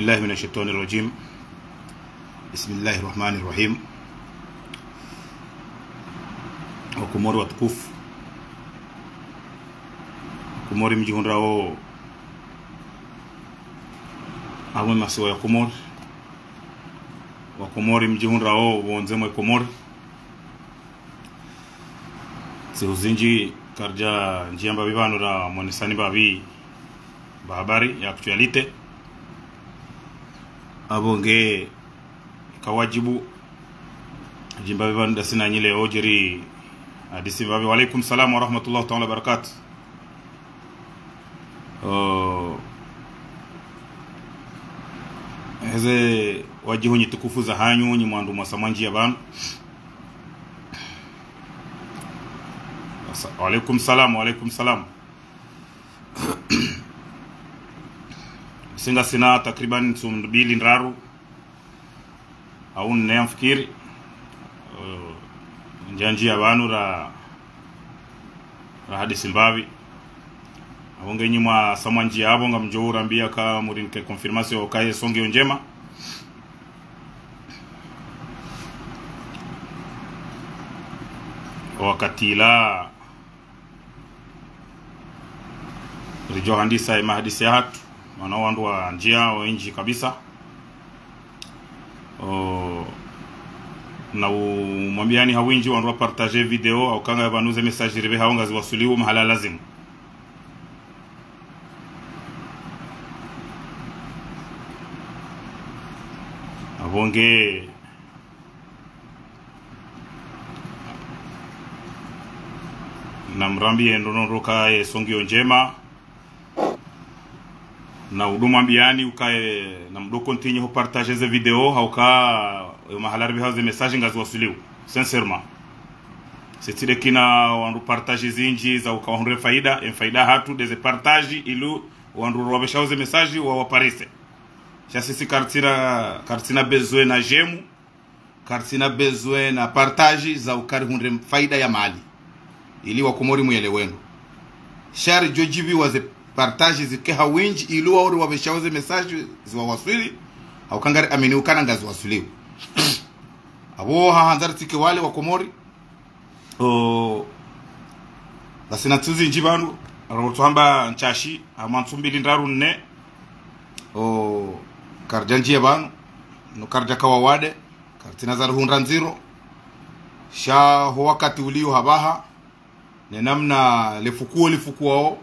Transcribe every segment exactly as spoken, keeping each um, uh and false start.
بالله من الشيطان الرجيم. بسم الله الرحمن الرحيم. Wakomori watukufu, Wakomori mdjihundrao harumwa masiwa ya Komori, Wakomori mdjihundrao pvondze mwe Komori. Ntsihu zindji karidja ndjia mbapvi pvanu ramonesani mbapvi mba habari ya actualité. Apvo nge ika wadjibu ndjie mbapvi pvanu ndasi nanyi leo djeri hadisi mbapvi. Wa alaikum salam wa rahmatullahi ta'ala wa barakatuh. Oh, heze wadjihu nyi tukufu zahanyu, nyi mwandru mwasa mwandjia pvanu. Asa-, wa alaikum salam, wa alaikum salam. Singa sina takriban ntsihu mbili ndraru au nne, namfikiri. Eh, ndjandjia pvanu ra, ra hadisi mbapvi. Apvo nge nyi mwasa mwandjia apvo ngamdjo urambia ka murinike confirmation uka ye son ngiyo ndjema. Wakati ula ridjo handisa ye mahadisi yahatru, mana wandru wandjia wendji kabisa. Oh, na umwambiani ha windji wandru wa partager video, hauka nga pvanu ze message ripvehao ngaziwaswiliwo mahala lazimu. Apvo nge namrambiye ndrongoo uka ye son ngiyo ndjema. Na udo mwambiani uka ye, namdo continuer ho partager ze video, hauka ye mahala ripvehao ze message ngaziwaswiliwo. Sincèrement. Sitsi de kina wandru partager zindji za uka wahundre faida, ye faida yahatru de ze partage ili wandru wapveshao ze message wawaparise. Sha sisi karitsina, karitsina besoin na j'aime, karitsina besoin na partage za uka rihundre faida ya mali. Ili Wakomori mwelewe ndro. Sha ridjo djibiwa ze partage zike ha windji ili wao riwapveshao ze message ziwawaswili, hauka ngariamini ukana ngaziwaswiliwo. Apvo hahandza ritsike wale Wakomori. Oh, ngasina ntsihu zindji pvanu, rotsohamba ntsashi, harumwa ntsihu mbili ndraru nne. Oh, karidja ndjia pvanu, no karidja kawa wade, karitsina za rihundra ndziro. Sha ho wakati uliyo hapvaha, ne namna le fukuo lifukuwao,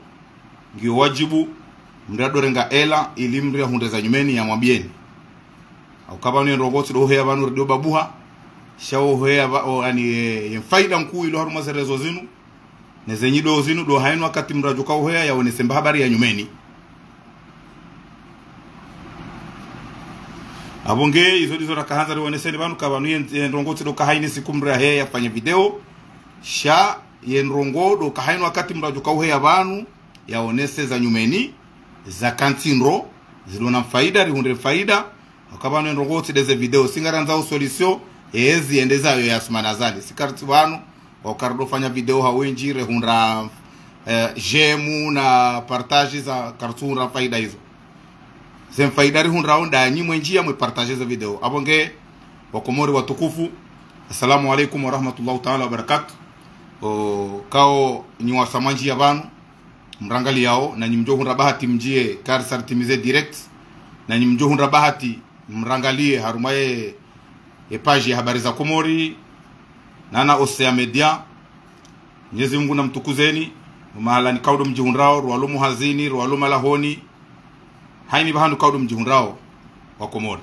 ngiyo wadjibu mndru ado renga hela ili mndru yahundre za nyumeni yamwambieni. Hauka pvanu ye ndrongoo tsi do uheya pvanu rido babuha. Sha uheya pva-, o, yaani, eh, ye faida nkuu ilo harumwa ze réseaux zinu, ne ze nyido zinu, do haina wakati mndru adjo ka uheya yaonese mba habari ya nyumeni. Apvo nge izo ndizo rakahandza rioneseni pvanu, ka pvanu ye, ye ndrongoo tsi do ka haina siku mndru yaheya yafanye video. Sha ye ndrongoo do ka haina wakati mndru adjo ka uheya pvanu yaonese za nyumeni, za kantsi ndro, zilo na faida, rihundre faida. Hauka pvanu ye ndrongoo tsi de ze video, si ngarandzao solution, ezi yende zayo ya Assoumani Azali. Si karitsi pvanu, hauka rido fanya video ha windji, rehundra, eh, j'aime na partage za karitsuhundra faida izo. Ze faida rihundrao ndanyi mwendjia mwe partage ze video. Apvo nge Wakomori watukufu, assalamu alaikum wa rahmatullahi ta'ala wa barakatuh. O, kao nyi wasa mwandjia pvanu, mrangaliyao, nanyi mdjo hundra bahati mndjie, kari sa ritimize direct, nanyi mdjo hundra bahati mrangaliye harumwa ye, ye page ya Habari za Komori, nana Océan Média. Mwenyezi Mungu namtukuzeni, mahala ni kaudo mdjihundrao, rwalo muhazini, rwalo malahoni, haina pvahanu kaudo mdjihundrao Wakomori.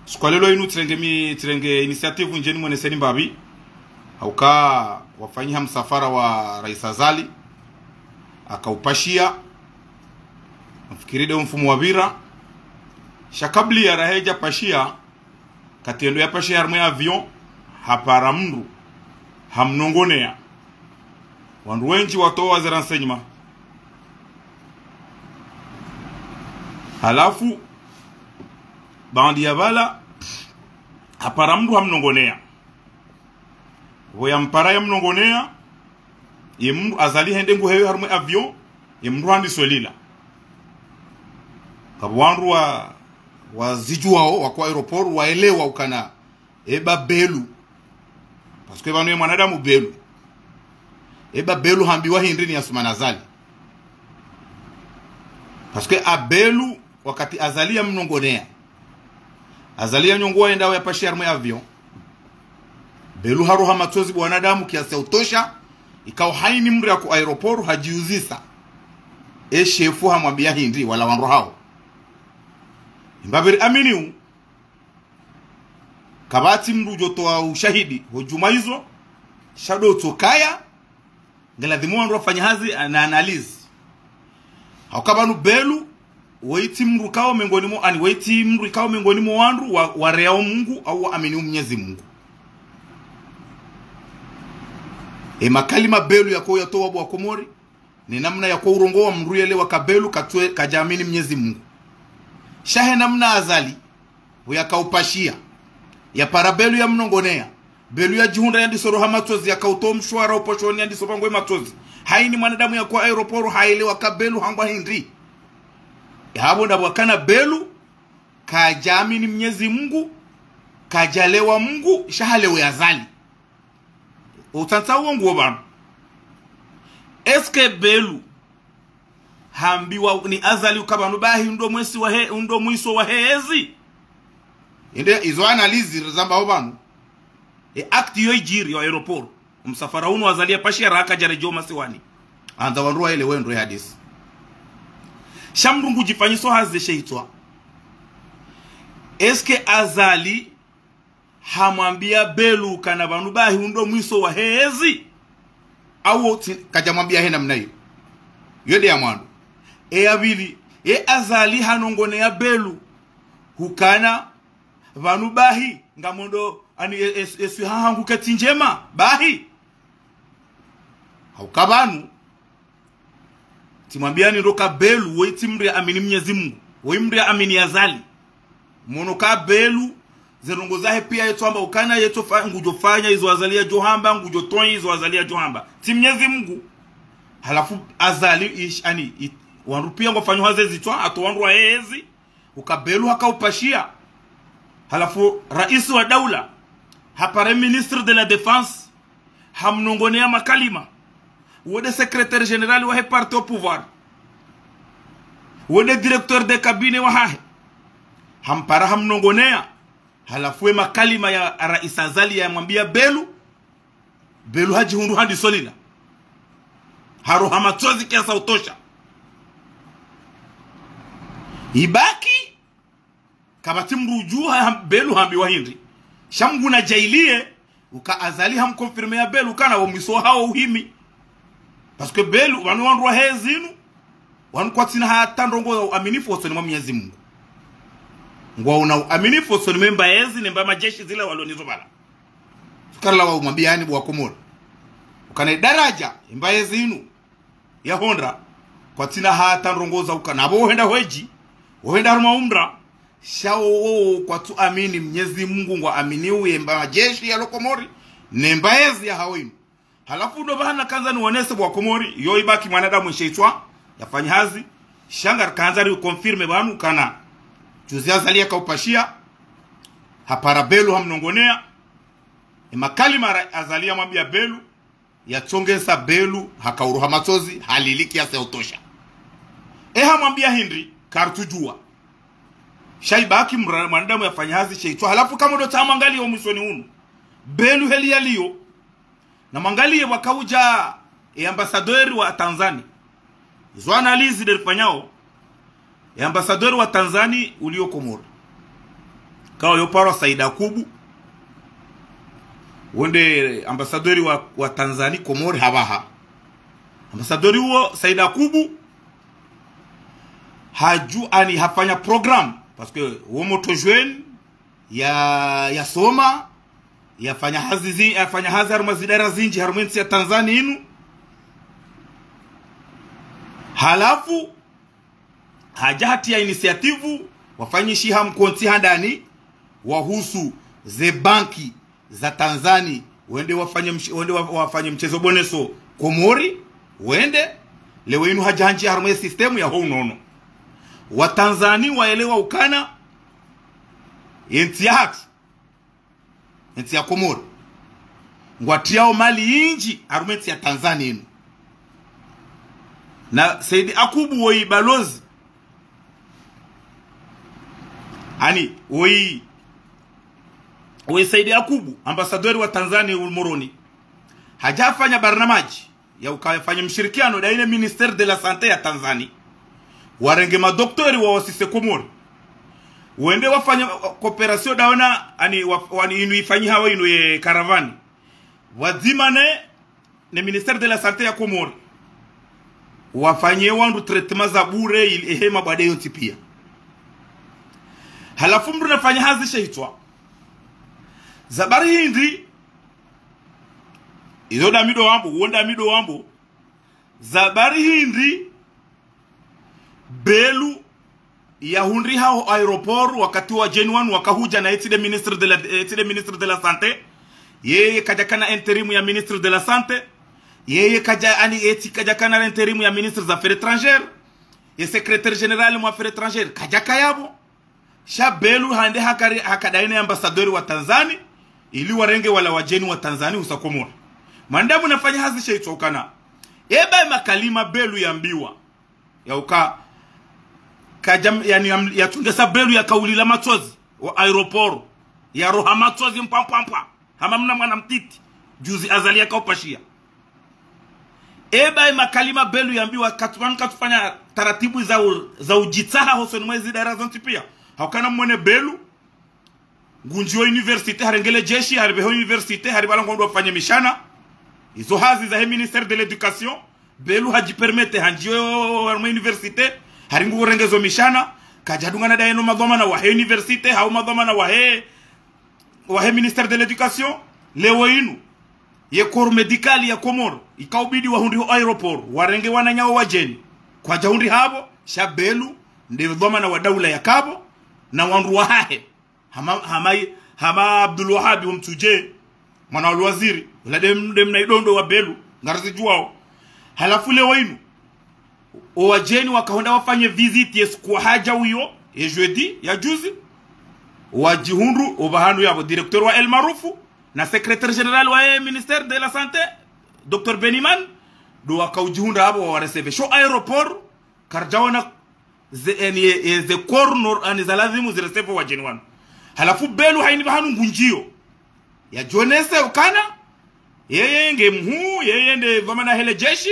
Siku ya leo inu tsirenge mi, tsirenge initiative ndjeni mweneseni mbapvi, hauka wafanyiha msafara wa Rais Azali, akaupashia, mfikiri de mfumo wapvira. Sha kabla ya raheja pashia, kati yendo yapashe harumwa ye avion, hapara mndru, hamnongonea. Wandru wendji watowa ze renseignement. Halafu, baanda ya pvala, hapara mndru hamnongonea. Pvo yampara yamnongonea, ye mndru Azali hende nguheyo harumwa ye avion, ye mndru handisa ulila. Ngapvo wandru wa, Wazidjuwao waka aéroport waelewa ukana eba Belu. Parce que pvanu ye mwanadamu Belu. Eba Belu hambiwa hindri ni Assoumani Azali. Parce que a Belu, wakati Azali yamnongonea, Azali yanyongowa yendao yapashiya harumwa avion. Belu haroha matsozi bo wanadamu kiasi ya utosha, ikao haina mndru yaka aéroport hadjiuzisa. E shefu hamwambiya hindri wala wandru hawo. Mbapvi ri aminiu, kapvatsi mndru udjotowa ushahidi, ho djumwa izo, sha ndo utsokaya, ngeladhimu wandru wafanye hazi na analyse. Hauka pvanu Belu, wetsi mndru kao mengoni mo, ani wetsi mndru kao mengoni mo wandru wa, wareao Mungu, au waamini Mnyezi Mungu. E makalima Belu yaka yatowa bo wa Komori, ni namna yaka urongowa mndru yelewa ka Belu katwe, kadjaamini Mnyezi Mungu. Sha he namna Azali, uyaka upashiya. Yapara Belu yamnongonea. Belu yadjihundra yandiso roha matsozi, yaka utowa mshwara uposhoni yandiso pangwe matsozi. Haina mwanadamu yaka aéroport haelewa ka Belu hangwa hindri. Yapvo ndapvo wakana Belu, kadjaamini Mnyezi Mungu, kadjalewa Mungu, sha halewa Azali. Utsantsa uwo nguwo pvanu. Est-ce que Belu hambiwa ni Azali uka pvanu bahi ndo mwesi wahe, ndo mwiso wahe ezi? Inde izo analyse rizambao pvanu. E acte yo idjiri yo aéroport. Msafara unu Azali yapashiya raka djaredjei masiwani. Andza wandru waelewe ndro ye hadisi. Sha mndru ngudjifanyiso hazi she hitswa. Est-ce que Azali hamwambiya Belu ukana pvanu bahi ndo mwiso wahe ezi? Au tsi, kadjamwambiya he namna iyo. Yo nde ya mwando. E ya pvili, e Azali hanongoneya Belu ukana pvanu bahi, ngamwondo, ani e, e, eswiha hangu ketsi ndjema, bahi. Hauka pvanu, tsimwambiyani ndo ka Belu, woyi tsi mndru yaamini Mnyezi Mungu. Woyi mndru yaamini Azali. Mwono ka Belu, ze ndrongo zahe piya yetso amba ukana yetso fa, ngudjofanya izo Azali yadjohamba, ngudjotowa izo Azali yadjohamba. Tsi Mnyezi Mungu. Halafu Azali, ish, ani, i, wandru piya ngwafanyo hazi zitswa, hata wandru wahe ezi, uka Belu haka upashiya. Halafu raisi wa daula, hapare ministre de la défense, hamnongoneya makalima. Wo nde secrétaire général wahe parti au pouvoir. Wo nde directeur de cabinet wahahe. Hampara hamnongoneya. Halafu ye makalima ya raisi Azali yamwambiya Belu. Belu hadjihundru handiso lila. Haroha matsozi kiasi ya utosha. Ibaki, kapvatsi mndru udjuwa ha, Belu hambiwa hindri. Sha Mungu nadjaaliye, uka Azali hamconfirmeya Belu ukana wo mwiso hawo uhimi. Parce que Belu, pvanu wandru wahe ezi inu, wanu kwatsina hata ndrongo ya uaminifu hosoni mwa Mnyezi Mungu. Ngwauna uaminifu hosoni mwe mba ezi, ne mba majeshi zila walo nizo pvala. Sukarila wa umwambiyani bo wa Komori. Ukana idaradja, imba ezi inu yahondra, kwatsina hata ndrongo za ukana. Apvo wohenda hweji, wohenda harumwa umra, sha wo, wo, wo kwatsu amini Mnyezi Mungu, ngwaamini uye mba majeshi yalo Komori, ne mba ezi yahawo inu. Halafu ndo pvahanu nakandza niwonese bo wa Komori, yo ibaki mwanadamu nshe itswa, yafanya hazi, sha ngarikandza riconfirme pvanu ukana. Juzi Azali yaka upashiya, hapara Belu hamnongoneya, e makalima ra, Azali yamwambiya Belu, yatsongesa Belu, haka uroha matsozi, halili kiasi ya utosha. E hamwambiya hindri, karitsudjuwa. Sha ibaki mra, mwanadamu yafanya hazi nshe itswa, halafu kamwe ndo tsamwangaliya wo mwisoni unu. Belu heli yaliyo, namwangaliye pvwakaudja e ambassadeur wa Tanzanie. Izo analyse nde rifanyao. E ambassadeur wa Tanzanie uliyo Komori. Kao yo parwa Said Yakubu. Wo nde ambassadeur wa, wa Tanzanie Komori hapvaha. Ambassadeur uwo Said Yakubu. Hadju ani hafanya programme. Parce que wo mtoto jeune, ya, yasoma, yafanya hazi zi, yafanya hazi harumwa zidara zinji, harumwa entsi ya Tanzania inu. Halafu, hadja hatiya initiative, wafanyishiha mkontsi handani, wahusu ze banki za Tanzania, wende wafanye msh-, wende wa-, wafanye mchezo boneso Komori, wende, leo inu hadja hanjiya harumwa ye système ya ho unono. Wa Tanzania waelewa ukana, Ye ntsi yahatru, ye ntsi ya Komori, ngwatriyao mali nyindji harumwa ye ntsi ya Tanzania inu. Na Said Yakubu woyi balozi, ani woyi, woyi Said Yakubu, ambassadeur wa Tanzania uli Moroni, hadja hafanya barnamaji ya ukaya fanya mshirikiano daine Ministère de la Santé ya Tanzanie, warenge madoktori wawasise Komori, wende wafanya coopération daona, ani wa- wani inu ifanyihawo inu ye caravane, wadzima ne, ne Ministère de la Santé ya Komori, wafanye wandru traitement za bure, ili ehe mabwade yontsi pia. Halafu mndru nafanya hazi shehitswa. Za bari hindri, izo ndami ndo wambo, uwo ndami ndo wambo. Za bari hindri, Belu yahundriha ho aéroport wakati wadjeni wanu wakahudja na ye tsi nde ministre de la, ye tsi nde ministre de la santé. Yeye kadjakana intérim ya ministre de la santé. Yeye kadja, ani, ye tsi kadjakana intérim ya ministre des affaires étrangères. Ye secrétaire général mwa affaires étrangères kadjakaya pvo. Sha Belu hende hakari, haka daine ambassadeur wa Tanzanie, ili warenge wala wadjeni wa Tanzanie husa Komori. Mwanadamu nafanya hazi shehitswa ukana. Eba makalima Belu yambiwa, ya uka, kadja, yani, yam- yatsungesa Belu yakaulila matsozi wa aéroport, yaroha matsozi mpwa mpwa mpwa, hama mna mwana mtiti, juzi Azali yakaupashia. Eba ye makalima Belu yambiwa, katsu- pvanu katsufanya taratibu za u- za udjitsaha hosoni mwa ezi daira zontsi pia. Haukana mwone Belu, ngundjiyo université, harenge le jeshi, haripvehe université, haripvala ngwandro wafanye mishana. Izo hazi zahe ministère de l'éducation. Belu hadjipermete handjiyo harumwa université, hari ngurengezo mishana. Kadjadungana daye no madhwamana wahe université, hau madhwamana wahe, wahe ministère de l'éducation. Leo inu, ye corps médical ya Komoro, ikaubidi wahundri ho aéroport, warenge wananyawo wadjeni. Kwadjahundriha pvo, sha Belu nde dhwamana wa daula yakapvo, na wandru wahahe. Hama, hama, hama Abdul Wahabi wa Mtsudje, mwana wa lwaziri, ula nde m- nde mna idondo wa Belu, ngarizidjuwao. Halafu leo inu, owadjeni wakahonda wafanye visite ye siku hadja uyo, ye jeudi ya juzi, wadjihundru opvahanu yapvo directeur wa El Maarouf, na secrétaire général wa ye ministère de la santé, docteur Beniman, ndo wakaudjihundra apvo wawareceve. Sho aéroport, karidjaona ze, eni, e, e, ze corps nor- ani za lazimu zireceve wadjeni wanu. Halafu Belu haini pvahanu ngundjiyo. Yadjonese ukana, yeye nge mhuu, yeye nde dhwamana hele jeshi.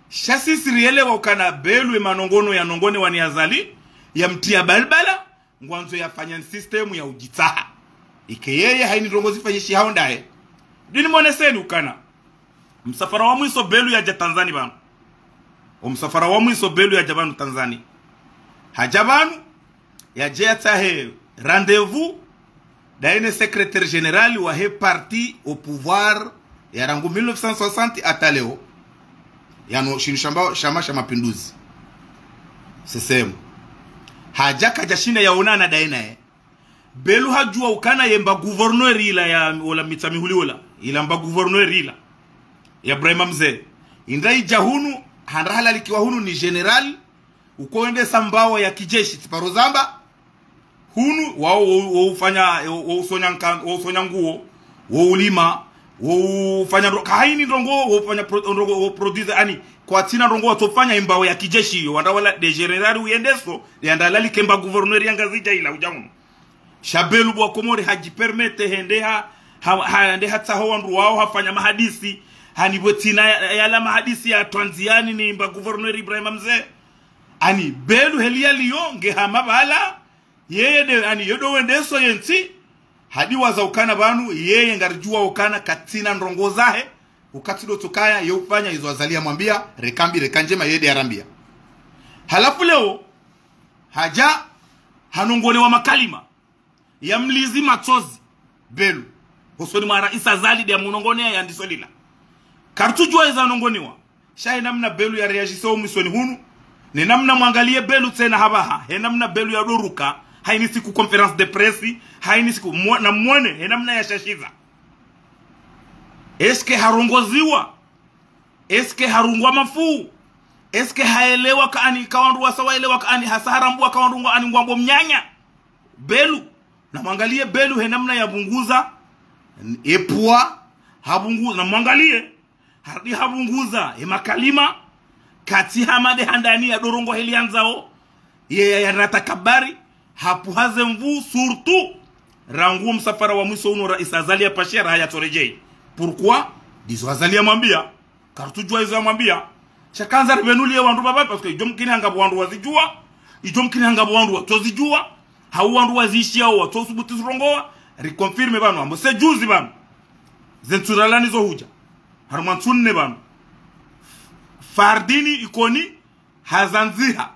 Sha sisi rielewa ukana Belu ye manongono yanongonewa ni Azali, yamtriya balbala, ngwandzo yafanya ni système ya udjitsaha. Ike yeye haini ndrongo zifanyishihao ndaye. Ndini moneseni ukana. Msafara wa mwiso Belu yadja Tanzani pvanu. O msafara wa mwiso Belu yadja pvanu Tanzani. Hadja pvanu, yadje yatsahe rendez-vous daine secrétaire général wahe parti au pouvoir ya rangu mille neuf cent soixante hata leo. Yanu shinu shamba, shama sha mapinduzi. C C M. Hadja kadjashinda yaonana dainaye. Belu hadjuwa ukana ye mba gouverneur ila ya, ola Mitsamihuli ola. Ila mba gouverneur ila ya Ibrahima Mze. Indra idja hunu, handra halalikiwa hunu ni général, uko wendesa mbawo ya kijeshi, tsiparo zamba. Hunu, wao, wao, wao ufanya, wao, wao usonya nka- wao usonya nguo, wao ulima, wao ufanya ndro- kahaini ndrongo, wao ufanya pro- ndrongo, wao produce, ani, kwatsina ndrongo watsofanya imbawo ya kijeshi iyo, wandra wala nde général uyendeso, yandra halalike mba gouverneur ya Ngazidja ila udja hunu. Sha Belu bo wa Komori hadjipermete hende ha, ha, ha, hende hatsaho wandru wao hafanya mahadisi, hanipvwe tsina ya, yala mahadisi ya Twanziani ni mba gouverneur Ibrahima Mze. Ani Belu heli yaliyo nge hama pvala, yeye nde, ani, yeye ndo wendeso ye ntsi, hadi waza ukana pvanu, yeye ngaridjuwa ukana katsina ndrongo zahe, ukatsi ndo tsokaya, ye ufanya izo Azali yamwambia, reka mbi, reka ndjema, yeye nde yarambia. Halafu leo, hadja, hanongonewa makalima yamlizi matsozi, Belu. Hosoni mwa Raisi Azali nde yamunongoneya yandiso lila. Karitsudjuwa eza nongoniwa. Sha he namna Belu ya réagisse o mwisoni hunu, ne namna mwangaliye Belu tsena hapvaha, he namna Belu ya doruka, haini siku conférence de presse, haini siku mwa- na mwone, he namna ya shashiza. Est-ce que harongoziwa? Est-ce que harungwa mafuu? Est-ce que haelewa ka ani ka wandru wasa waelewa ka ani hasa harambwa ka wandru ngwa ani ngwambo mnyanya? Belu. Namwangaliye Belu he namna yapvunguza, epvwa, hapvunguza, namwangaliye, harudi hapvunguza, emakalima, katsi hama de handani ya dorongoa heli yandzao, ye ya, ya natakabari, hapvuha ze nvuu, surtout, rangu msafara wa mwiso unu Raisi Azali yapvashiya raha yatsoredjeyi. Pourquoi? Ndizo Azali yamwambiya. Karitsudjuwa izo yamwambiya. Sha kandza ripvenuliye wandru pvapvo, parce que idjo mkini hangapvo wandru wazidjuwa, idjo mkini hangapvo wandru watsozidjuwa, hau wandru wazishiyao watsosubutu zirongowa, riconfirme pvanu, ambo se juzi pvanu. Ze ntsu ralani zo hudja. Harumwa ntsu nne pvanu. Fardini Ikoni hazandziha.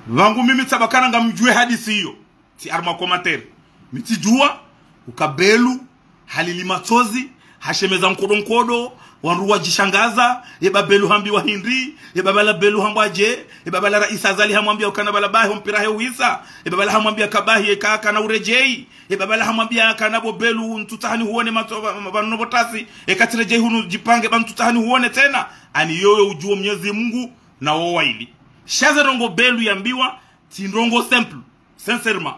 Pvangu mimi tsabakana ngamdjuwe hadisi iyo. Tsi harumwa commentaire. Mi tsidjuwa, uka Belu, halili matsozi, hashemeza nkodo nkodo, wandru wadjishangaza, ye ba Belu hambiwa hindri, ye baba la Belu hambwaje, ye baba la Raisi Azali hamwambiya ukana bala bahe mpira he uhisa, ye baba la hamwambiya kabahi ye kaka na uredjeyi, ye baba la hamwambiya kana bo Belu ntsutsaha nihuone matso, ba, ba, ba, nobo tasi, ye katsiredjeyi hunu djipange ba ntsutsaha nihuone tsena, ani yoyo udjuwo Mnyezi Mungu na wo waili. Sha ze ndrongo Belu yambiwa, tsi ndrongo simple. Sincèrement.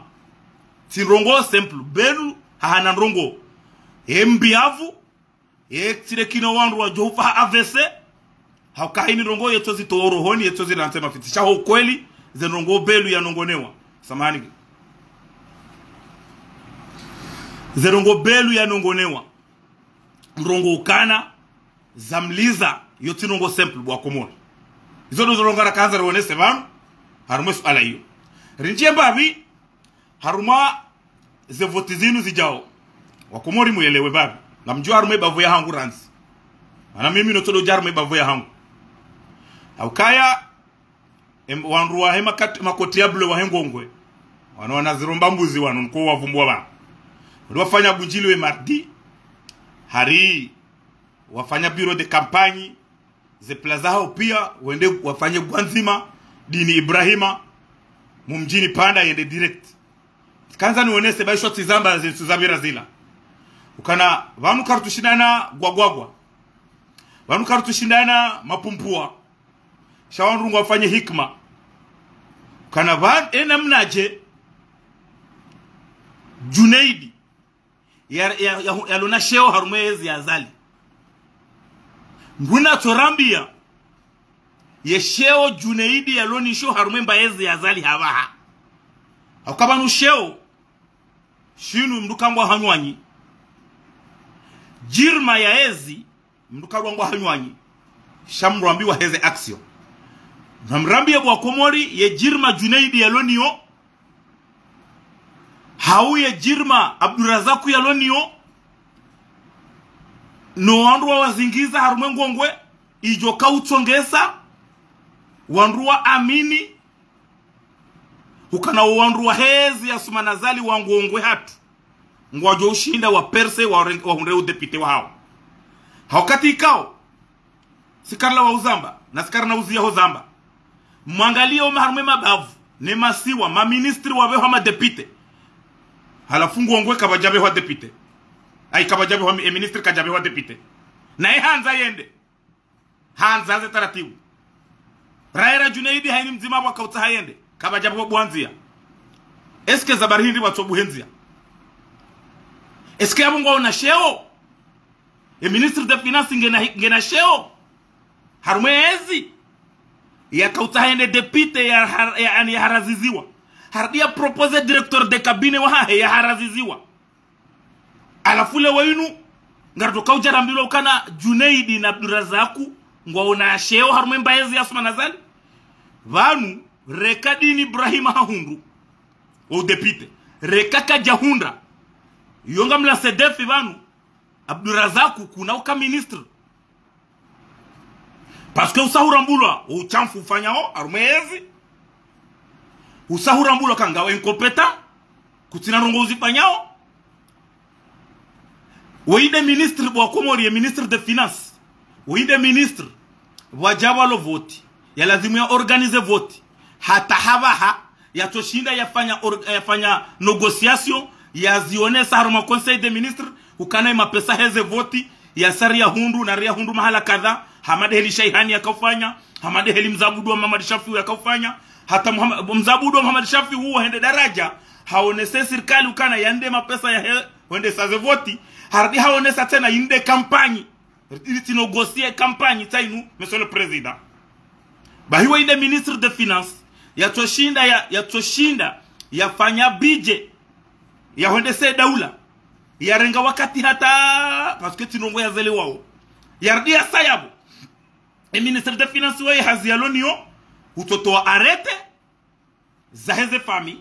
Tsi ndrongo simple. Belu, hahana ndrongo. Embi yapvu, ye tsile kino wandru wadjo ufa ha A V C, hauka hini ndrongo yetsozi towa rohoni, yetsozi rantse mafitsi. Sha ho kweli, ze ndrongo Belu yanongonewa. Samahani. Ze ndrongo Belu yanongonewa. Ndrongo ukana, zamliza, yo tsi ndrongo simple bo Wakomori. Izo ndo zo ndrongo rakandza rionese pvanu, harumwa e suala iyo. Rindjiye mbapvi, harumwa ze voti zinu zidjao. Wakomori muyelewe mbapvi. Ngamdjuwa harumwa e bavu yahangu randzi. Mana mimi notsodo dja harumwa e bavu yahangu. Haukaya, em, wandru wahe makat-, makoti ya bleu wahe Ngongwe. Wanu wana ziromba mbuzi wanu nko wavumbuwa pvanu. Wali wafanya bundjili we mardi. Hari wafanya bureau de campagne, ze plaza hao piya, wende wafanye gwandzima, Dini Ibrahima, mumdjini Panda yende direct. Kandza niwonese ba isho tsizamba ze ntsu zapvira zila. Ukana, pvanu karutsushindana gwagwagwa. Pvanu karutsushindana mapumpua. Sha wandru ngwafanye hikima. Ukana pvanu, e namnadje, Junaidi, ya, ya, ya, yalona sheo harumwa ezi ya Azali. Nguna tsorambiya, ye sheo Junaidi yalonisho harumwa mba ezi ya Azali hapvaha. Hauka pvanu sheo, shinu mndru kangwa hanywanyi. Jirma ya ezi, mndru kalwangwa hanywanyi. Sha mrambiwa heze action. Namrambiye bo Wakomori, ye jirma Junaidi yaloniyo, hau ye jirma Abdurazaku yaloniyo, no wandru wawazingiza harumwa e Ngongwe, idjo kautsongesa, wandru waamini, ukana wo wandru wahe ezi ya Assoumani Azali wa Ngongwe hatru, ngwadjo ushinda wa percer wa, wahundre udepite wahao. Ha wakati ikao, sikarila wa uzamba, na sikarina uziya ho zamba. Mwangaliye oma harumwa e mabavu, ne masiwa, maministri wapvehwa madepite. Halafu Ngongwe kapvadjapvehwa depite. Ayi, kapvadjapvehwa mi-, e ministri kadjapvehwa depite. Naye handza yende. Handza ze taratibu. Raera Junaidi hayini mdzima pvwa kautsaha yende. Kapvadjapvehwa buhandziya. Est-ce que zabari hindri pvwatso buhendziya? Est-ce que yapvo ngwaona sheo? E ministre de finance ngena, ngena sheo harumwa ezi. Yakautsaha yende depite ya har-, ya, ani yaharaziziwa. Harudi ya proposer directeur de cabinet wahahe yaharaziziwa. Halafu leo inu, ngaridjo kaudja rambilwa ukana Junaidi na Abdurazaku, ngwaona sheo harumwa mba ezi ya Assoumani Azali. Pvanu, reka Dini Ibrahima hahundru wo udepite. Reka kadjahundra. Yo ngamlance défi pvanu, Abdurazaku kuna uka ministre. Parce que usa hurambulwa, wo utshafu ufanyao, harumwa ezi. Usa hurambulwa ka ngawe incompétent, kutsina ndrongo uzifanyao. Woyi nde ministre bo Wakomori, ye ministre de finance. Woyi nde ministre, pvwadja pvwalo voti. Ya lazimu ya organiser voti. Hata hapvaha, yatsoshinda yafanya or-, yafanya négociation, yazionesa harumwa conseil des ministres, ukana ye mapesa heze voti, yasa riyahundru, na riyahundru mahala kadha, hama de heli Shaihani yakaufanya, hama de heli mzabudu wa Mamadi Shafiu yakaufanya, Hata Muhammad, mze Abdou Mohamed Shafi uwo hende daraja, haonese sirikali ukana yande mapesa yahe, hwendesa ze voti, harudi haonesa tsena yinde kampanyi. Ili tsi négocier kampanyi tsi inu, Monsieur le Président. Bahi waye nde ministre de finance, yatsoshinda ya, yatsoshinda yafanya budget, yahwendese daula, yarenga wakati hata, parce que tsi ndrongoo yazelewawo. Yarudi yasa yapvo. E ministre de finance waye hazi yalo nayo, utsotowa arrêté, zaheze famille,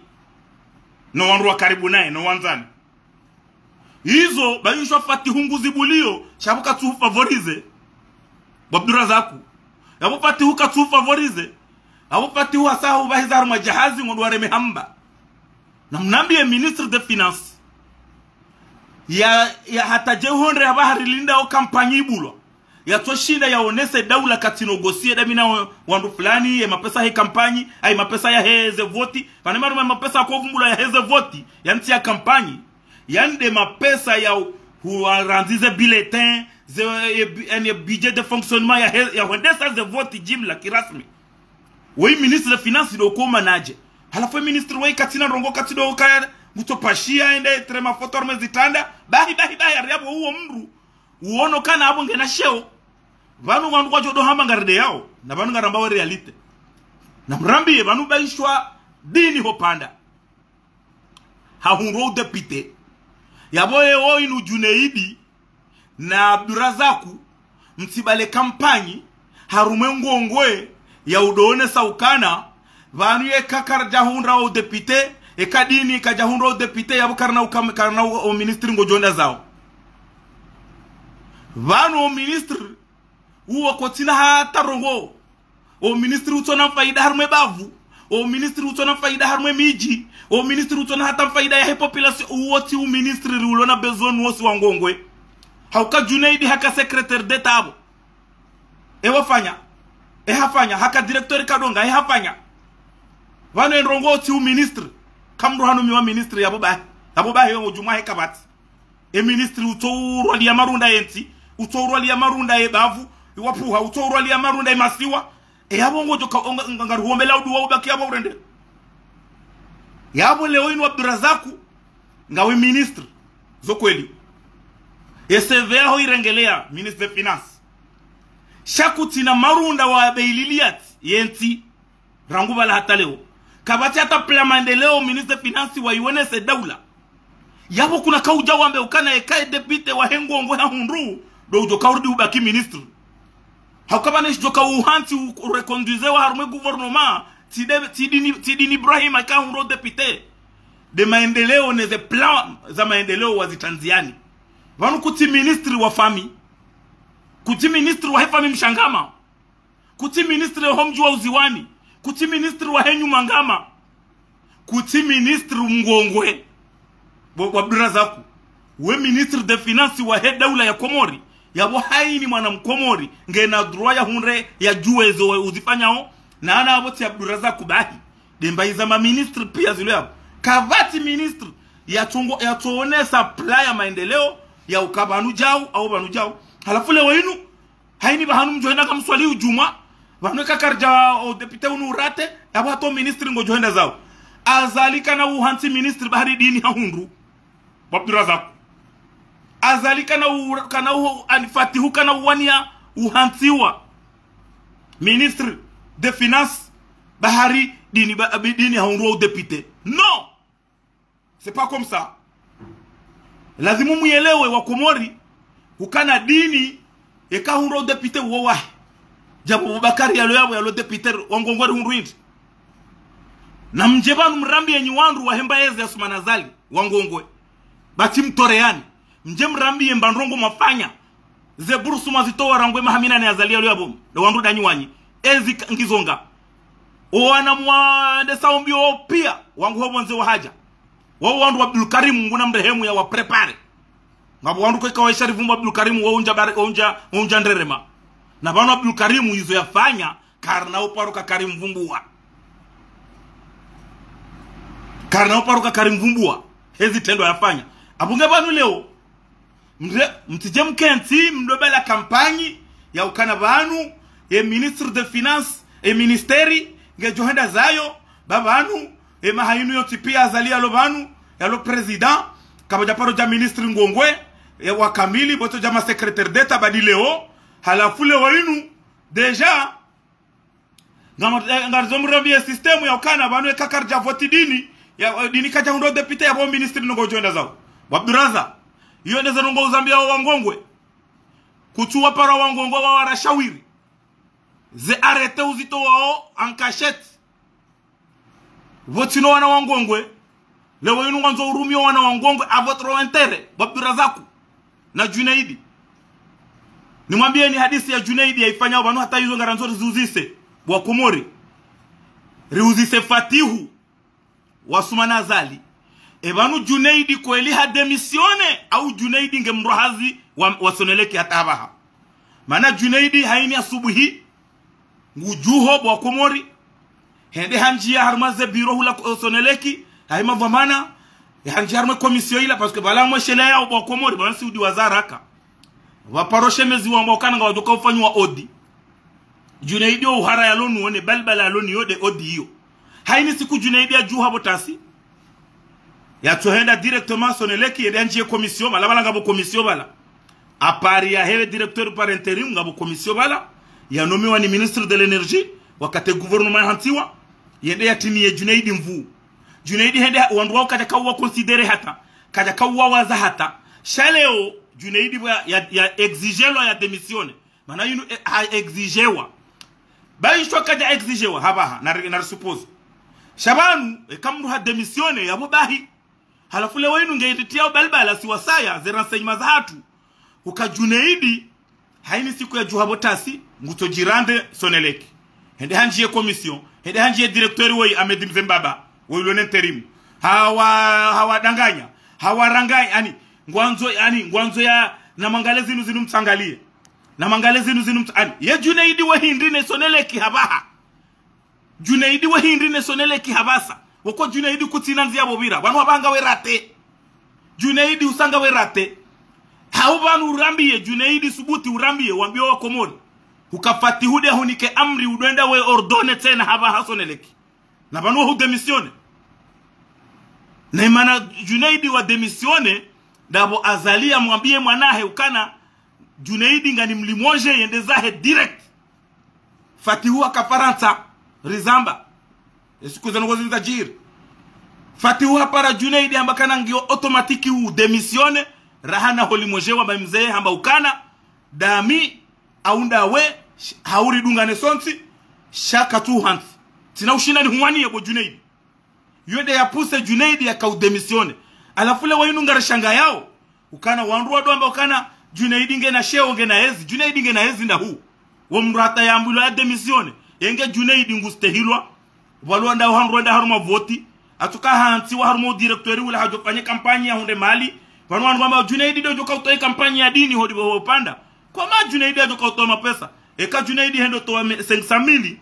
no wandru wa karibu naye, no wandzani. Izo, bahi nshwa Fatihu nguzibuliyo, sha pvo katsuhu favoriser bo Abdurazaku. Yapvo Fatihu katsuhu favoriser. Yapvo Fatihu hasa hubahiza harumwa jahazi ngondro wareme hamba. Namnambiye ministre de finance. Ya, ya hata dje uhondre ya bahari linda o kampanyi ibulwa. Yatsoshinda yaonese daula katsi négocier dami na wa-, wandru fulani, ye mapesa he kampanyi, ayi mapesa yaheze voti. Pvane maru ma mapesa yakovumbulwa yaheze voti, ya ntsi ya kampanyi. Yande mapesa ya hu-, huwarandzi ze bulletin, ze, e, bi-, ene budget de fonctionnement yahe-, yahwendesa ze voti jimla kirasmi. Waye ministre de finance ndo ko manager. Halafu e ministre waye katsina ndrongoo katsi ndo kaya ngutsopashiya ende trema foto harumwa zitranda. Bahi, bahi, bahi, hari yapvo uwo mndru. Uwono kana yapvo ngena sheo. Pvanu wandru kwadjo ndo hamba ngarideyao. Na pvanu ngarambao réalité. Namrambiye pvanu bahi nshwa dini hopvanda. Hahundru udéputé. Yapvo yewo inu Junaidi na Abdurazaku, mtsibale kampanyi, harumwa e Ngongwe, ya udoonesa ukana, pvanu yeka karidjahundra udéputé, eka dini kadjahundra udéputé, yapvo karina ukam-, karina u-, o ministre ngodjo hwenda zawo. Pvanu o ministre, uwo kotsina hata ndrongoo. O ministre utsona faida harumwa e bavu. O ministre utsona faida harumwa e midji. O ministre utsona hata faida yahe population. Uwo tsi u ministre ri ulona besoin wosi wa Ngongwe. Hauka Junaidi haka secrétaire d'État yapvo. E wafanya. E hafanya. Haka directeur kadonga. E hafanya. Pvanu e ndrongoo tsi u ministre. Kamndru hanumiwa ministre yapvo bahi. Yapvo bahi yo djumwa he kapvatsi. E ministre utsourwaliya marunda ye ntsi, utsourwaliya marunda ye bavu, iwapvuha, utsourwaliya marunda ye masiwa. E yapvo ngodjo ka, nga, nga, ngarihuombela uduwa ubaki yapvo urende. Yapvo leo inu Abdurazaku, ngawe ministre, zo kweli. E C V yaho irengeleya, ministre de finance. Sha kutsina marunda wa beililiyati, ye ntsi. Rangu pvala hata leo. Kapvatsi hata plan maendeleo ministre de finance wayiwonese daula. Yapvo kuna kaudja wambe ukana eka e député wahe Ngongwe hahundru, ndo udjo kaurudi ubaki ministre. Hauka pvane shidjo kauhantsi u-, ureconduisewa harumwa e gouvernement, tsi de-, tsi dini, tsi dini Ibrahim eka hundru député. Nde maendeleo neze plan za maendeleo wazitandziani. Pvanu kutsi ministre wa famille. Kutsi ministre wahe famille Mshangama. Kutsi ministre ho mdji wa Uziwani. Kutsi ministre wahe Nyumangama. Kutsi ministre Mngongwe. Bo, bo Abdurazaku. We ministre de finance wahe daula ya Komori. Yapvo haini mwana Mkomori ngena droit ya hundre ya djuwe zo uzifanyao. Na ana yapvo tsi Abdurazaku bahi. Nde mbayi za ma ministre piya zilo yapvo. Kapvatsi ministre ya tsongo, ya tsoonesa plan ya maendeleo ya uka pvanu djau, au pvanu djau. Halafu leo inu, haini pvahanu mdjo henda kamswali udjumwa, pvanu eka karidja o député unu urate, yapvo hata o ministre ngodjo henda zawo. Azali kana uhantsi ministre bahari dini hahundru. Bo Abdurazaku. Azali kana u-, kana u-, ani Fatihu kana uwaniya uhantsiwa ministre de finance bahari dini ba-, abi dini hahundru o député. Non! C'est pas comme ça. Lazimu muyelewe wa Komori, ukana dini, eka hundru o député uwo wahe. Djapvo Bubakari yalo yapvo yalo député wa Ngongwe ri hundru indri. Na mdje pvanu mrambiye nyi wandru wahe mbayezi ya Sumana Azali, wa Ngongwe. Batsi mtoreyani. Mdje mrambiye mba ndrongoo mwafanya. Ze bursu mwazitowa rangu e maha minane ya Azali yalo yapvo. Nde wandru ndanyi wanyi. Ezi ka-, ngizonga. O wana mwandesa ombi o piya. Wangu ho pvondze wahadja. Wawo wandru wa Abdul Karim, Mngu namrehemu ya wa préparer. Ngapvo wandru kweka wa ishari vumbu Abdul Karim, wawo undja bare-, wawo undja, wawo undja nderema. Na pvanu Abdul Karim izo yafanya, karina uparo ka Karim vumbuwa. Karina uparo ka Karim vumbuwa. Hezi trendwa yafanya. Apvo nge pvanu leo. Mre-, mtsidje mkentsi, mdobela kampanyi, ya ukana pvanu, ye ministre de finance, ye ministère, Ngedjo henda zayo, ba pvanu, emaha inu yontsi piya Azali yalo pvanu, yalo président, kapvadja paro dja ministre ngongwe, e, wa kamili, pvotso dja ma secrétaire d'État badi leo, halafu leo inu, déjà, ngam-, eh, ngarizo mrambiye système ya ukana pvanu eka karidja voti dini, ya, eh, dini kadja hundro député ya pvo ministre nongo djo henda zawo. Bo Abduraza, iyo ndeze nongo uzambiya wo wangongwe. Kutsu wapara wangongwe wa wara shawiri. Ze arrêté uzitowao en cachette. Pvo tsina wana wangongwe. Leo inu ngwandzo urumiyo wana wangongwe à votre intérêt. Bo Abdurazaku. Na Junaidi. Nimwambiyeni hadisi ya Junaidi yaifanyao pvanu hata izo ngarandzo riziuzise. Bo wa Komori. Riuzise Fatihu. Wasumana Azali. E pvanu Junaidi kweli ha démissionné, au Junaidi nge mdru hazi wa, wa Sonelec hata apvaha. Mana Junaidi hayini asubuhi, ngudjuho bo wa Komori, hende hanjiya harumwa ze bureau hula ko-, Sonelec, hayi mapvamana, hanjiya harumwa commission ila, parce que pvala mwesheleya yao bo wa Komori, pvala si udiwaza haraka. Pvaparo shemezi wamba ukana ngwadjoka ufanyiwa audit. Junaidi wo uhara yalo nuwo ne balbala yalo niyo nde audit iyo. Hayini siku Junaidi yadjuha pvo tasi. Yatsohenda directement Sonelec yende yanjiye commission pvala, pvala ngapvo commission pvala. Apari yahewe directeur par intérim ngapvo commission pvala. Yanomiwa ni ministre de l'énergie, wakati gouvernement yahantsiwa. Yende yatiniye Junaidi nvuu. Junaidi hende ha-, wandru wao kadjaka uwa considéré hata. Kadjaka uwa waza hata. Sha leo, Junaidi pvwa ya, ya exigelwa ya démissionné. Mana inu, eh, ha exigewa. Bahi shwa kadja exigewa, hapvaha, nari, nari suppose. Sha pvanu, eka mdru ha démissionné, yapvo bahi. Halafu leo inu nge iritiya ubalibala si wasaya, ze renseignements zahatru. Uka Junaidi, hayini siku yadjuha pvo tasi, ngutso djirande Sonelec. Hende hanjiye commission, hende hanjiye directeur woyi Ahmed Mzembaba, woyi lo ne intérim. Hawa, hawadanganya, hawaranganya, ani, ngwandzo, ani, ngwandzo ya, namwangaliye zinu zinu mtsangaliye. Namwangaliye zinu zinu mtsa-, ani, ye Junaidi we hindri ne Sonelec hapvaha. Junaidi we hindri ne Sonelec hapvasa. Woko Junaidi kutsina ndziya pvo pvira. Pvanu hapvaha ngawe raté. Junaidi usa ngawe raté. Hau pvanu urambiye, Junaidi subuti urambiye, wambiye wa Komori. Uka Fatihu nde hunike amri udjo enda we ordonné tsena hapvaha Sonelec. Na pvanu wahu démissionné. Na imana Junaidi wa démissionné, ndapvo Azali yamwambiye mwanahe ukana, Junaidi ngani mlimoje yende zahe direct. Fatihu haka Farantsa, rizamba. Esiku zanu ngozi ndzadjiri. Fatihu hapara Junaidi hamba kana ngiyo automatique u démissionné, raha na holimojewa ba mze hamba ukana, ndami, au ndawe, sh-, hauridungane sontsi, sha katsu hantsi. Tsina ushinda nihuwaniye bo Junaidi. Yo nde ya poussé Junaidi yaka u démissionné. Halafu leo inu ngarishangayao. Ukana wandru wadjo amba ukana Junaidi ngena sheo ngena ezi. Junaidi ngena ezi ndahu. Wo mdru hata yambilwa ya démissionné. Yenge Junaidi ngustehilwa. Pvalo nda uhandru nda harumwa voti. Hatsuka hantsiwa harumwa directeur wula hadjo fanye campagne ya hundre mali. Pvanu wandru wamba Junaidi ndo djoka utowa campagne ya dini hodi bo panda. Koma Junaidi hadjoka utowa mapesa. Eka Junaidi hendo towa me-, cinq cent mille.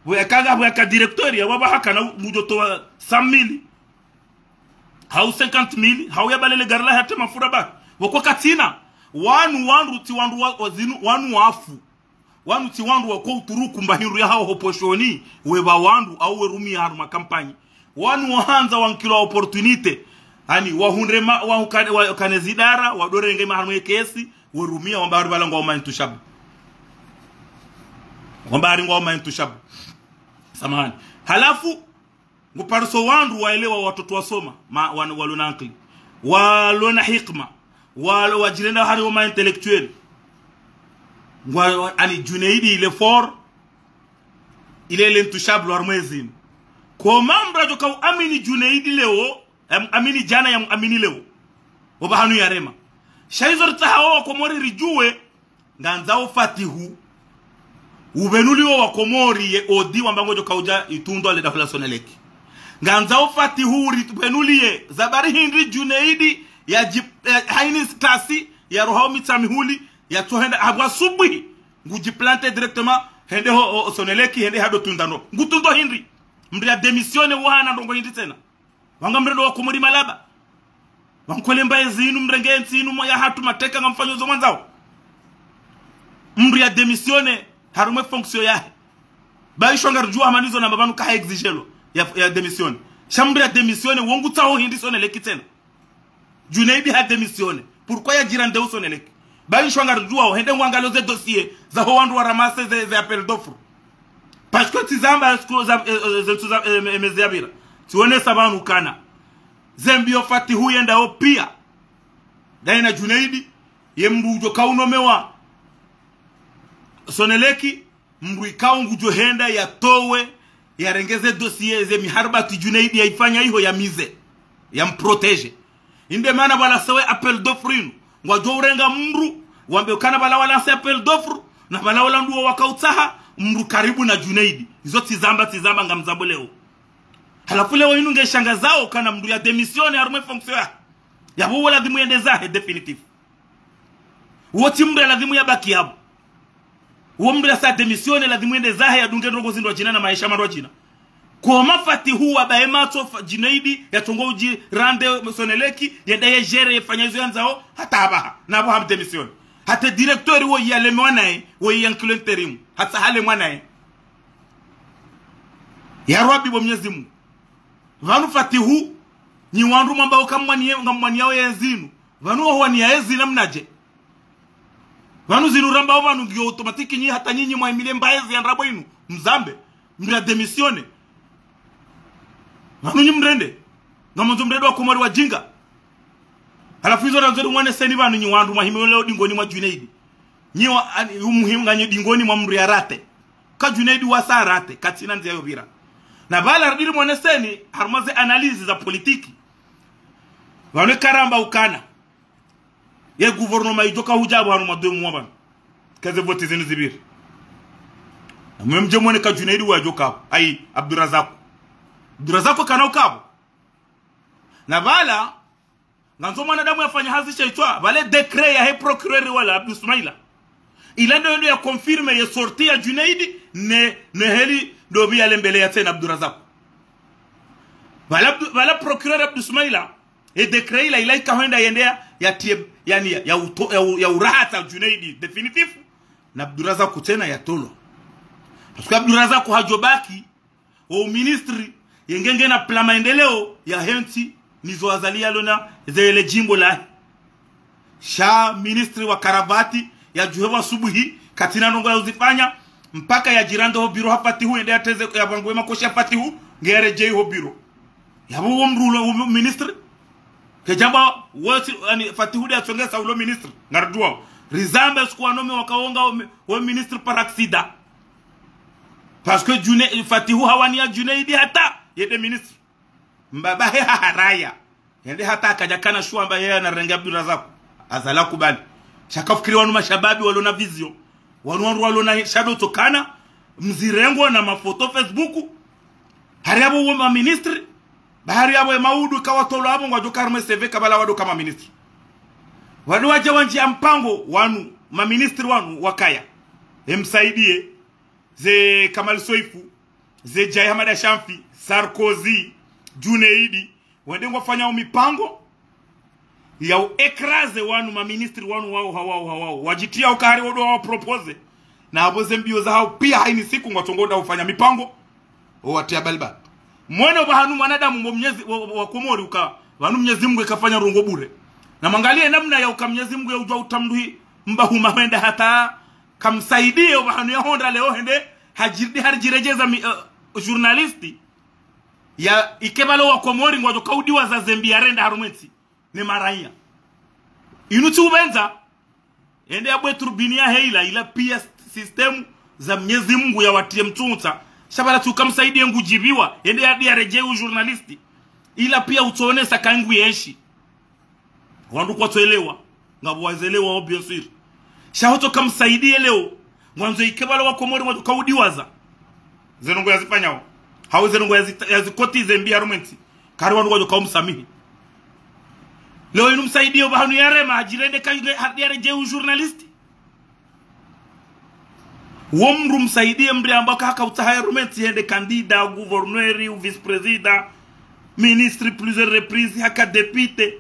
Pvo yaka nga, pvo yaka directeur ya waba hakana mudjo towa cent mille. Hau cinquante mille, hau yabalele gari lahe hata mafura ba. Woko katsina. Wanu wandru tsi wandru wa, wazinu, wanu wafu. Wanu tsi wandru wako uturuku mba hindru ya hawo ho poshoni, weba wandru au werumiya harumwa campagne. Wanu wahandza wankilwa opportunité. Ani, wahundre ma, wahukane, wakane zidara, wadorenge maharumwa ye kesi, werumiya wamba hari pvala ngwao ma intouchables. Wamba hari ngwao ma intouchables. Samahani. Halafu, ngupariso wandru waelewa watoto wasoma, ma, wan-, walona ankili, walona hikima, walo wadjirenda hari wo ma intellectuels. Ngwa, ani Junaidi il est fort, il est l'intouchable harumwa ezinu. Koma mdru hadjoka uamini Junaidi leo, yam-, amini djana yamuamini leo. Oba hanu yarema. Sha izo ritsaha wo wa Komori ridjuwe, ngandzao Fatihu. Upvenuliwo wa Komori ye audit wamba ngodjo kaudja itundwa le daho la Sonelec. Ngandzao Fatihu uripvenuliye zabari hindri Junaidi ya dji-, ya hayini stasi ya roha o Mitsamihuli yatsohenda hapvwa subuhi. Ngudjiplanté directement hende ho, ho, Sonelec hende hado tunda no. Ngutundo hindri. Mdru ya démissionné wo hana ndrongo hindri tsena. Wanga mrendo wa Komori malaba. Wankwele mba ezinu mrenge entsi inu mo yahatru mateka ngamfanyo zo mwandzao. Mdru ya démissionné harumwa e fonction yahe. Ba isho ngaridjuwa hama nizo namba pvanu kaha exigelo ya, ya démissionner. Sha mndru ya démissionner, wo ngutsaho hindri Sonelec tsena. Djunaidi ha démissionner. Pourquoi yadjira nde u Sonelec? Ba isho ngaridjuwa, hende ngwangaliyo ze dossier zaho wandru wa ramasser ze, ze appel d'offre. Parce que tsizamba, siku za, eh, eh, ze ntsu za, eh, eh, mezi yapvira. Tsiwonesa pvanu ukana ze mbiyo Fatihu yendao piya, daye na Djunaidi, ye mndru udjo kaunomewa Sonelec, mndru ikao ngudjo henda yatowe, yarenge ze dossier, ze miharabati Djunaidi yaifanya iho yamize, yamprotéger. Inde mana pvwalasewe appel d'offre inu, ngwadjo urenga mndru, wambe ukana pvala walancer appel d'offre, na pvala wala nduwo wakautsaha, mndru karibu na Djunaidi. Izo tsizamba, tsizamba ngamzambo leo. Halafu leo inu ngeshangazao kana mndru ya démissionner harumwa fonction ya. Yapvo wo lazimu yende zahe définitif. Wo tsi mndru ya lazimu yabaki yapvo. Wo mndru yasa démissionner lazimu yende zahe yadunge ndrongoo zindru wadjina na maesha mandru wadjina. Koma Fatihu wabaye matso fa-, Djunaidi yatsongo udjira nde Sonelec, yende yegérer yefanya izo yandzao, hata apvaha. Na apvo ham démissionner. Hata directeur wo yalemewa naye, wo yankilo intérim. Hata halemwa naye. Ya Rabbi bo Mnyezi Mungu. Pvanu Fatihu, nyi wandru mwambao kamwaniye, ngamwaniyao yezinu. Pvanu waho waniya yezinu mnadje. Pvanu zinu rambao pvanu ngiyo automatique nyi hata nyinyi mwaimile mba yezi ya ndrabo inu. Mzambe. Mndru ya démissionner. Pvanu nyi mrende. Ngamwandzo mrende wa Komori wadjinga. Halafu izo randzo ri mwaneseni pvanu nyi wandru mwahimiwa leo dingoni mwa Djunaidi. Nyi wa, ani, umuhimu nganyi dingoni mwa mndru ya rater. Ka Djunaidi wasa rater, katsina ndziya yopvira. Na pvala ridiri mwaneseni, harumwa ze analyse za politiki. Pvanu karamba ukana. Ye gouvernement idjoka hudja pvanu mwa deux mois pvanu. Keze voti zinu zipviri. Na mwe mdje mwone ka Djunaidi wadjoka pvo. Ayi, Abdurazaku. Abdurazaku kana uka pvo. Na pvala, ngandzo mwanadamu yafanya hazi sha itswa, pvale décret yahe procureur wala Abdou Soumaïla. Ila ndo yendo ya confirmer ye sortie ya Djunaidi, ne, ne heli ndo pvi yalembele ya tsena Abdurazaku. Pvala Abdou, pvala procureur Abdou Soumaïla, e décret ila, ila ika hwenda yende ya, ya tie, yani ya, ya uto, ya u-, ya urahata Djunaidi définitif, na Abdurazaku tsena yatolwa. Parce que Abdurazaku hadjobaki, o ministre, yenge ngena plan maendeleo yahe ntsi, nizo Azali yalona, ze le djimbo lahe. Sha ministre wa karavati, yadjuhe pvo asubuhi, katsina ndrongoo ya uzifanya, mpaka yadjira nde ho biro ha Fatihu, yende yateze, yapvanguwe makoshi ya Fatihu, nge yaredjei ho biro. Yapvo wo mndru ulo, wo ministre, kedjamba, wo tsi, ani, Fatihu nde yatsongesa ulo ministre, ngaridjuwao. Rizambe siku wanome wakaonga wo mi-, wo ministre par accident. Parce que Djune-, Fatihu hawaniya Djunaidi hata, yende ministre. Mbaba he haharaya. Yende hata akadja kana shuwa amba yeye anarenge Abdurazaku. Azali akubali. Sha kafikiri wanu mashababi walona vision. Wanu wandru walona shadoto kana mzirengo na mafoto Facebook. Hari yapvo wo ma ministre. Ba hari yapvo ye maudu kawatolwa apvo ngwadjoka harumwa C V kabla wadoka ma ministre. Wanu wadja wandjiya mpango wanu, ma ministre wanu wakaya. E Msaidie, ze Kamal Soifou, ze Djae Hamada Chanfi, Sarkozy, Djunaidi, wende ngwafanyao mipango ya u écraser wanu, ma ministre wanu wao hawao hawao. Wadjitriya uka hari wodo wawaproposer. Na apvo ze mbiyo zahao piya haini siku ngwatsongo nda ufanya mipango. Owatiya balba. Mwone opvahanu mwanadamu mbo Mnyezi, wa, wa, wa Komori uka, pvanu Mnyezi Mungu ikafanya ndrongoo bure. Na mwangaliye namna ya uka Mnyezi Mungu ya udjuwa utamdui mba huma hwenda hata kamsaidiye opvahanu yahondra leo hende, hadjiridi haridjiredjeza mi, eh, journaliste. Ya, ike pvalo wa Komori ngwadjo kaudiwaza ze mbi yarenda harumwa entsi, ne maraya. Inu tsi upvendza, yende yabwe turbini yahe ila, ila piya système za Mnyezi Mungu yawatiye mtsuntsa. Sha pvala tsi uka msaidiye ngudjipviwa, yende yadi yaredjei u journaliste. Ila piya utsoonesa ka nguyenshi. Wandru kwatsoelewa, ngapvo wazelewao, bien sûr. Sha hotsoka msaidiye leo, ngwandzo ike pvalo wa Komori ngwadjo kaudiwaza ze ndrongoo yazifanyao. Hau ze ndrongoo yazi-, yazikotize mbi harumwa entsi. Kari wandru ngwadjo kaumsamihi. Leo inu Msaidie opvahanu yarema, hadjirende ka yule, hadi yaredjei u journaliste. Wo mndru Msaidie mndru yamba ka haka utsaha harumwa entsi hende candidat, gouverneur, u vice-président, ministre plusieurs reprises, haka député.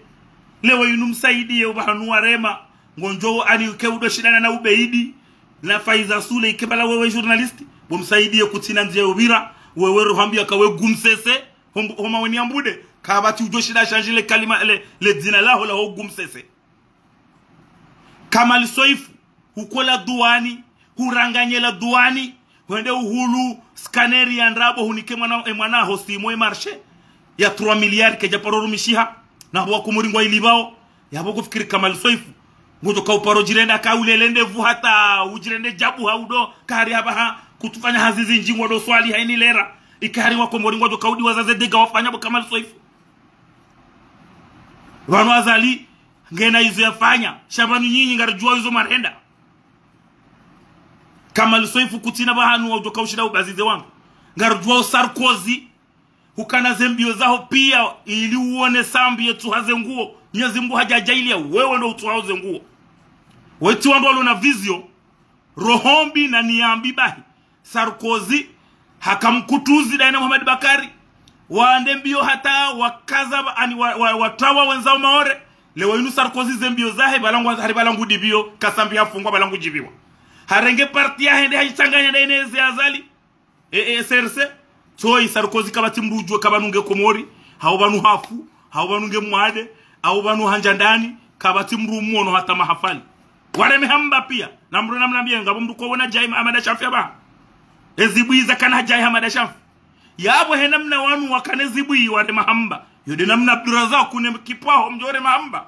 Leo inu Msaidie opvahanu warema, ngondjo ani uke udo shindana na Ubeidi, na Faiza Sule, ike pvala wewe journaliste. Bo Msaidie kutsina ndzia yopvira, wewe ruhambia ka we Gumsese, hom-, homa weni ambude, kapvatsi udjo shinda shandji le kalima, le, le dzina laho la ho Gumsese. Kamal Soifu, hukola duwani, huranganye la duwani, hwende uhulu scanner ya ndrabo hunike mwana, e mwana ho simo e marché ya trois milliards kedja paro rumishiha, na bo wakomori ngwa ilipvao, yapvo kufikiri Kamal Soifu. Ngodjo ka uparo djirenda ka ulele ndevu hata udjirende djabu ha udo, kahari hapvaha, kutsufanya hazi zindji ngwado swali haini lera. Ikahari wakomori ngwadjo ka udiwaza ze dégâts wafanya bo Kamal Soifu. Pvanu Azali, ngena izo yafanya, sha pvanu nyinyi ngaridjuwa izo mwarenda. Kamal Soifu kutsina pvahanu wadjo ka ushinda ubazize wangu. Ngaridjuwa o Sarkozy, hukana ze mbio zaho pia, ili uone sambi yetsuha ze nguo. Mnyezi Mungu hadja djaaliya, wewe ndo utsuhao ze nguo. Wetsi wandru walo na vision, roho mbi na nia mbi bahi. Sarkozy, haka mkutuzi daye na Mohamed Bacar. Wande mbio hata wakaza ba-, ani wa, wa, watawa wendza o Maore. Leo inu Sarkozy ze mbio zahe, pvala ngu, hari pvala ngu dipvio, kasambi hafungwa pvala ngu djipviwa. Harenge parti yahe nde hayitsanganya daye ne ze Azali. E, e, C R C, tsoyi Sarkozy kapvatsi mdru udjuwa ka pvanu nge Komori, hau pvanu hafu, hau pvanu nge mwade, hau pvanu handja ndani, kapvatsi mdru umwono hata mahafali. Wareme hamba pia, na mdru namnambie, ngapvo mdru kowona Djae Hamada Shanfi apvaha. Ezibwi zakana Djae Hamada Shanfi. Yapvo he namna wanu wakane zibwi wareme hamba. Yo nde namna Abdurazaku ne kipvaho mdjo reme hamba.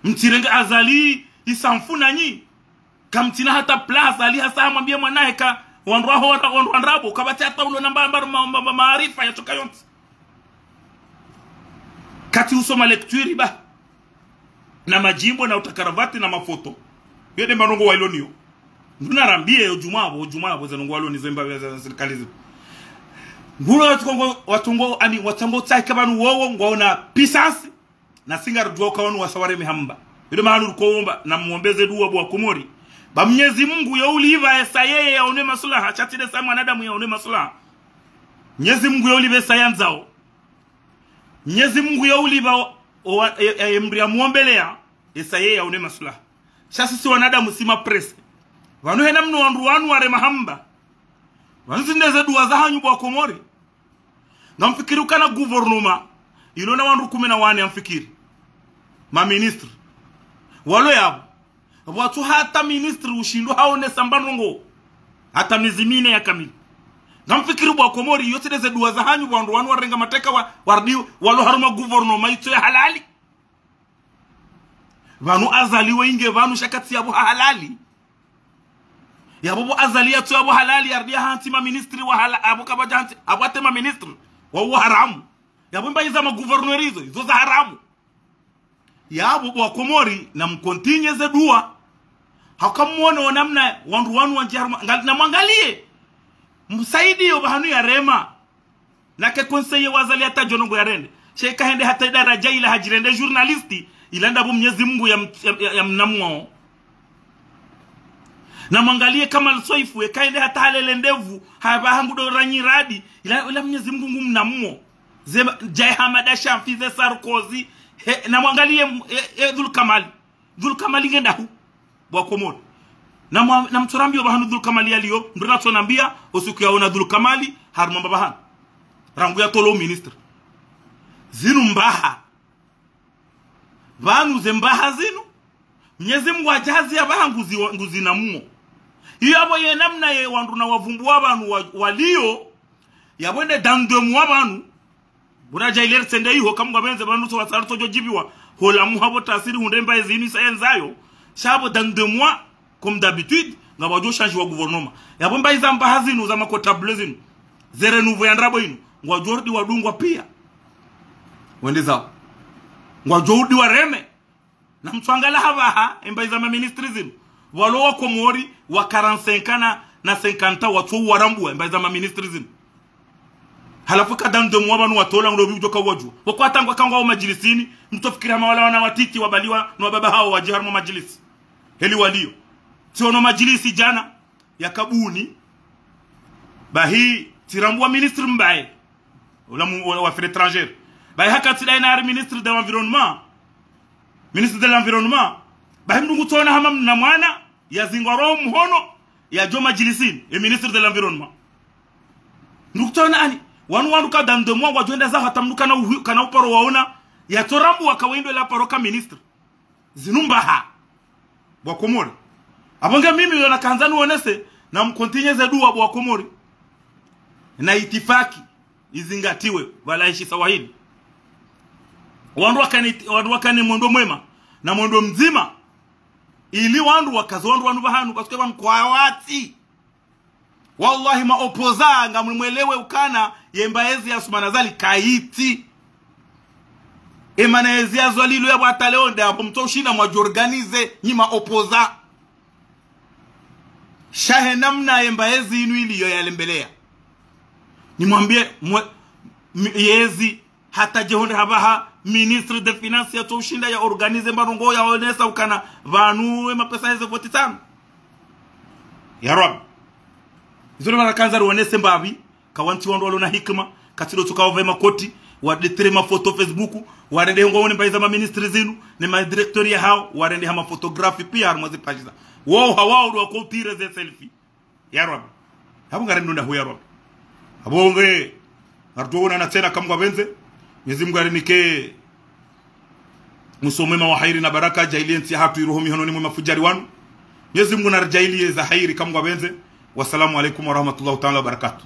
Mtsirenge Azali, isamfu nanyi. Kamtsina hata place Azali hasa hamwambia mwanahe ka wandru waho wandru, wandru wa ndrabo, kapvatsi hata ulo namba amba ma, ma, ma, maarifa ya tsoka yontsi. Katsi usoma lecture ba. Na madjimbo na uta karavati na mafoto. Yo nde mandrongo wailo niyo. Nduna rambie yo djumwa apvo, yo djumwa apvo ze ndrongo walo nizo imba za, za sirikali zi. Ngulo watsungo, watsungo, ani, watsungo tsake pvanu wowo, ngwaona puissance. Na si ngaridjuwa uka wanu wasa wareme hamba. Yo nde maana riko womba, na mwombeze dua bo wakomori. Ba Mnyezi Mungu yo ulipva esa yeye yaone maslaha, sha tsi nde sa mwanadamu yaone maslaha. Mnyezi Mungu yo ulipva esa yandzao. Mnyezi Mungu yo ulipva o, o, e, e, e, mdru ya mwombeleya, esa yeye yaone maslaha. Sha sisi wanadamu si ma pressés. Pvanu he namna wandru wanu wareme hamba. Pvanu zinde ze dua zahanyu bo wakomori. Ngamfikiri ukana gouvernement ilo na wandru kume na wane, ngamfikiri. Ma ministres. Walo yapvo. Pvwatsu hata ministre ushindo haonesa mba ndrongo. Hata mezi mine ya kamili. Ngamfikiri bo wakomori, yo tsi nde ze dua zahanyu bo wandru wanu warenga mateka wa, warudi, walo harumwa gouvernement itso ya halali. Pvanu Azali wenge pvanu sha katsi yapvo ha halali. Yapvo bo Azali yatso yapvo halali, yarudi hantsi ma ministres wa hala-, apvo kapvadja hantsi, apvo hata ma ministres wa, wa haramu. Yapvo mba iza ma gouverneurs izo, izo za haramu. Yapvo bo wakomori, na mcontinuer ze dua. Haka mwone o namna wandru wanu wandji harumwa, nga-, na mwangaliye. Msaidie yo pvahanu yarema. Na ke conseiller wa Azali hata djo ndrongo yarende. Sha eka hende hata idaradja ila hadjirende journaliste, ila ndapvo Mnyezi Mungu ya m-, ya, ya, ya mnamwao. Na mwangaliye Kamal Soifu, eka hende hata halele ndevu, hapvaha ngudo ranyi radi, ila, ila Mnyezi Mungu ngu mnamwo. Ze, Djae Hamada Shanfi, ze Sarkozy, he, na mwangaliye, e, e, Dhul Kamali. Dhul Kamali nge ndahu. Bo wakomori. Na mwa, na mtsorambiyo pvahanu Dhul Kamali yaliyo, mdru natso nambia, o siku yaona Dhul Kamali, harumwa mba pvahanu. Rangu yatolwa ministre. Zinu mbaha. Pvanu ze mbaha zinu. Mnyezi Mungu hadjazi ya pvaha nguzi, nguzi namwo. Iyo yapvo ye namna ye wandru na wavumbuwa pvanu wa, waliyo, yapvo nde dandwe mwa pvanu. Buna dja ile ritsende iho, kamu ngapvendze pvanu tso watsaru tso djo djibiwa. Hola muha pvo tasiri hundre mba ezinu isa yendzayo. Sha pvo dans deux mois, comme d'habitude, ngapvadjo shanjiwa gouvernement. Yapvo mba iza mbaha zinu za makotable zinu. Ze renouveau ya ndrabo inu. Ngwadjo rudi wadungwa pia. Wende zawo. Ngwadjo rudi wareme. Na mtsoangala hapvaha, emba iza ma ministres zinu. Walo wa Komori, wa quarante-cinq ans na, na cinquante ans, watso warambua, emba iza ma ministres zinu. Halafu ka dans deux mois pvanu watola ngudopvi udjo ka wadjua. Wako hata ngwa kangwa o madjilisini, mtsofikiri hama wala wana watiti wabaliwa, no wababa hawo wadji harumwa madjilisi. Heli waliyo. Tsiono madjilisi djana, ya kabuni. Bahi, tsirambua ministre mbaye. Ula mu, ula wa affaires étrangères. Bahi haka tsi daye na hari ministre de l'environnement. Ministre de l'environnement. Bahi mdru ngutsona hama mna mwana, yazingwa roho mhono, Yadjo majlisini, e ministre de l'environnement. Nukta ona ani, wanu wandru ka dans deux mois wadjo enda zaho hata mndru kana uhu-, kana uparo waona, yatsorambuwa ka wendo ela paro ka ministre. Zinu mbaha. Bo wa Komori. Apvo nge mimi yo nakandza niwonese, na mkontinye ze duwa bo wa Komori. Na itifaki, izingatiwe, pvala ishi sawahili. Wandru wakane, wandru wakane mwendo mwema, na mwendo mdzima. Ili wandru wakaze wandru wanu pvahanu, parce que pvanu kwawatsi. Wallahi, ma opposants, ngamwelewe ukana, ye mbaezi ya Assoumani Azali kayitsi. E mana ezi ya Azali lo ya bwata leo nde apvo mtso ushinda mwadjo organiser, nyi ma opposants. Sha he namna ye mbaezi inu iliyo yalembeleya. Nimwambie, mwe-, mi-, yezi, hata djehonde hapvaha, ministre de finance yatso ushinda ya organiser mbarongo ya onesa ukana, pvanu e mapesa heze voti tsanu. Ya Rabbi. Izo ndo mana nakandza riwonese mbapvi, kawantsi wandru walo na hikima, katsi ndo tsoka wapve makoti, wadetere mafoto Facebook, warende hongo wone mbaeza ma ministre zinu, ne ma directeur ya hawo, warende ha ma photographe pia harumwa ze page za. Wao hawao ndo wako utire ze selfie. Ya Rabbi. Apvo ngarendo ndahu ya Rabbi. Apvo nge, ngarudjo wonana tsena ka Mngu apvendze. Mwenyezi Mngu arinike mwiso mwema wa hairi na baraka, adjaaliye ntsi yahatru iroho mihononi mwe mafudjari wanu. Mwenyezi Mngu naridjaaliye za hairi ka Mngu apvendze. Wassalamu alaikum warahmatullahi taala wabarakatuh.